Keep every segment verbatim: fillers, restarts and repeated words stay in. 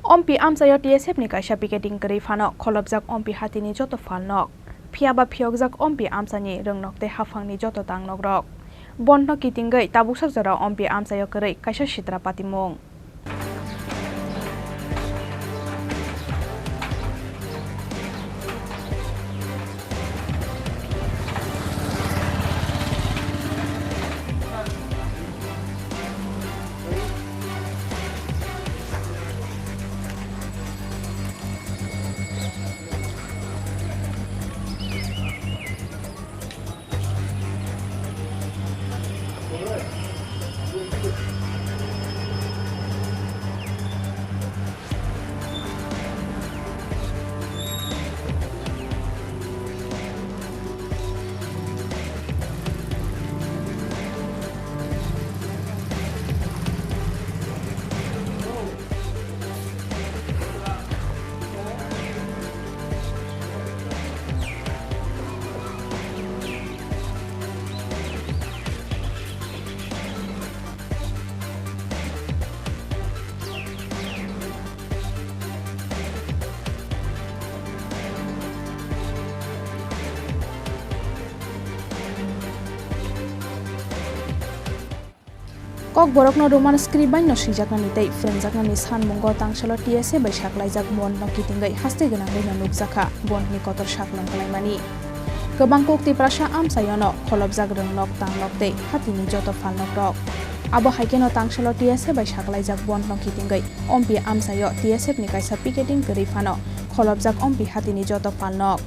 Ompi amchaio T S F ni kaisa picketing kwrwi phano kholopjak Ompi hatini joto phalnok, phiyaba phiyokjak Ompi amchaini rwngnok tei haphangni joto tangnokrok. Bondno kitingwi tabuksak jorao Ompi amchaio kwrwi kaisa sitra patimung. Kokborokno Roman script bai no swijaknani tei phrwngjaknani sanmungo tangsalo T S F bai saklaijak bondno kitingwi haste gwnangwi no nukjakha bondni kotor saklom kwlaimani. Kwbang kok Tiprasa amchaiono kholopjak rwngnok, tangnok tei hatini joto phalnokrok. Abo hai kheno tangsalo T S F bai saklaijak bondno kitingwi Ompi amchaio T S F ni kaisa picketing kwrwi phano kholopjak Ompi hatini joto phalnok.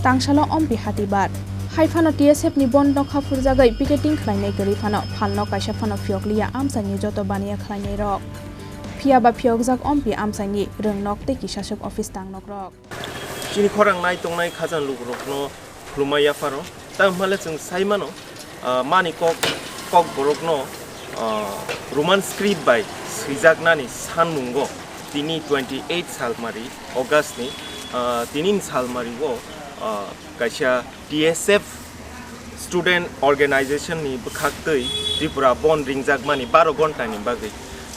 Tangsalo Ompi hati bar. Hai phano T S F ni bondno kha phurjagwi picketing khlainai kwrwi phano phalnok kaisa phano phiyokliya amchaini joto baniya khlainairok. Phiyaba phiyokjak Ompi amchaini rwngnok tei kisaswk office tangnokrok. Chini khorang nai tongnai khajang lukurokno khulumma yapharo. Tamo hwnle chwng sai mano, ah, mani kok, kokborokno, ah, Roman script bai swijaknani sanmungo tini twenty eight salmari August ni, ah, tini ni salmari o, ah, kaisa T S F student organization ni bwkhaktwi Tripura bond ringjakmani baro ghonta ni bagwi.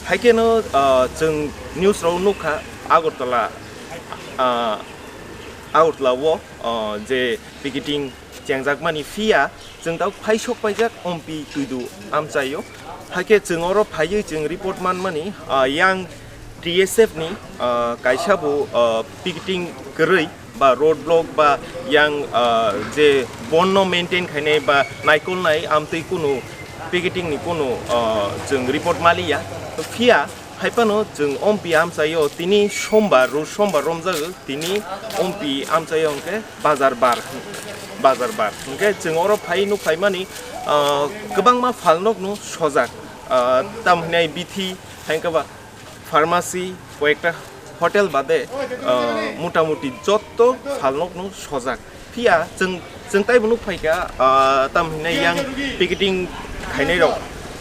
Hai kheno, ah, chwng news rok nukha Agartala, ah, Agartala o, ah, je picketing chengjakmani, phiya chwng tabuk phai sok paijak Ompi Tuidu amchaio. Hakhe chwng oro phaiwi chwng report manmani, ah, yang T S F ni, ah, kaisa bo, ah, picketing kwrwi ba road block ba yang, ah, je bondno maintain khainai ba naikolnai amtwi kunu picketing ni kunu, ah, chwng report maliya. Phiya hai phano chwng Ompi amchaio tini sombar, ro-, sombar romjago, tini Ompi amchaio hwnkhe bazar bar, bazar bar. Hwnkhe chwng oro phai nuk phaimani, ah, kwbangma phalnokno sojak, ah, tamo hwnwi bithi, hai wngkha ba pharmacy, koyekta hotel bade, ah, motamuti jotto phalnokno sojak. Phiya chwng, chwng taibo nuk phaikha, ah, tamo hwnwi yang picketing khainairok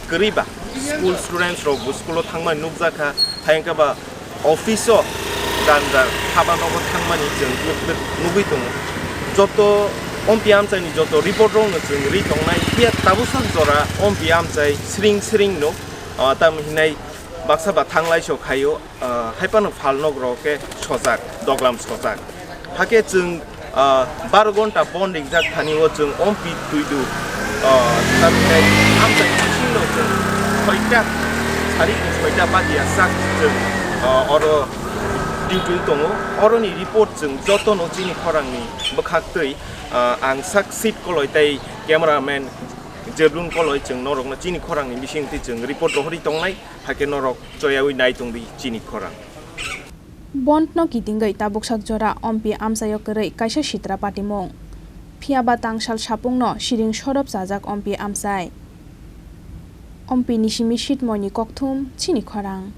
kwrwi ba school students rok bo school o thangmani nukjakha, hai wngkha ba office o jang jang haba nogo thangmani chwng nuk-, nuk-, nugwi tongo. Joto Ompi amchaini joto report rokno chwng ri tongnai, phiya tabuksak jora Ompi amchai sring sring no, ah, tamo hwnwi baksa ba thanglai sok haio. Ah, hai phano phalnok rok khe sojak, doglam sojak. Hakhe chwng, ah, baro ghonta bond ringjak thani o chwng Ompi Tuidu, ah, tamhinai amchaini bisingno chwng soita, sari soita badia sak chwng, ah, oro duty tongo. Oroni report chwng jotono chini khorangni bwkhaktwi, ah, ang sak Sit Koloi tei cameraman Jeblun Koloi chwng norokno chini khorangni bisingtwi chwng report rohorwi tongnai. Hakhe norok choyawi nai tongdi chini khorang. Bondno kitingwi tabuksak jora Ompi amchaio kwrwi kaisa sitra patimung. Phiyaba tangsal sapungno siring sorop chajak Ompi amchai. Ompi ni simi sitmoini kokthum chini khorang.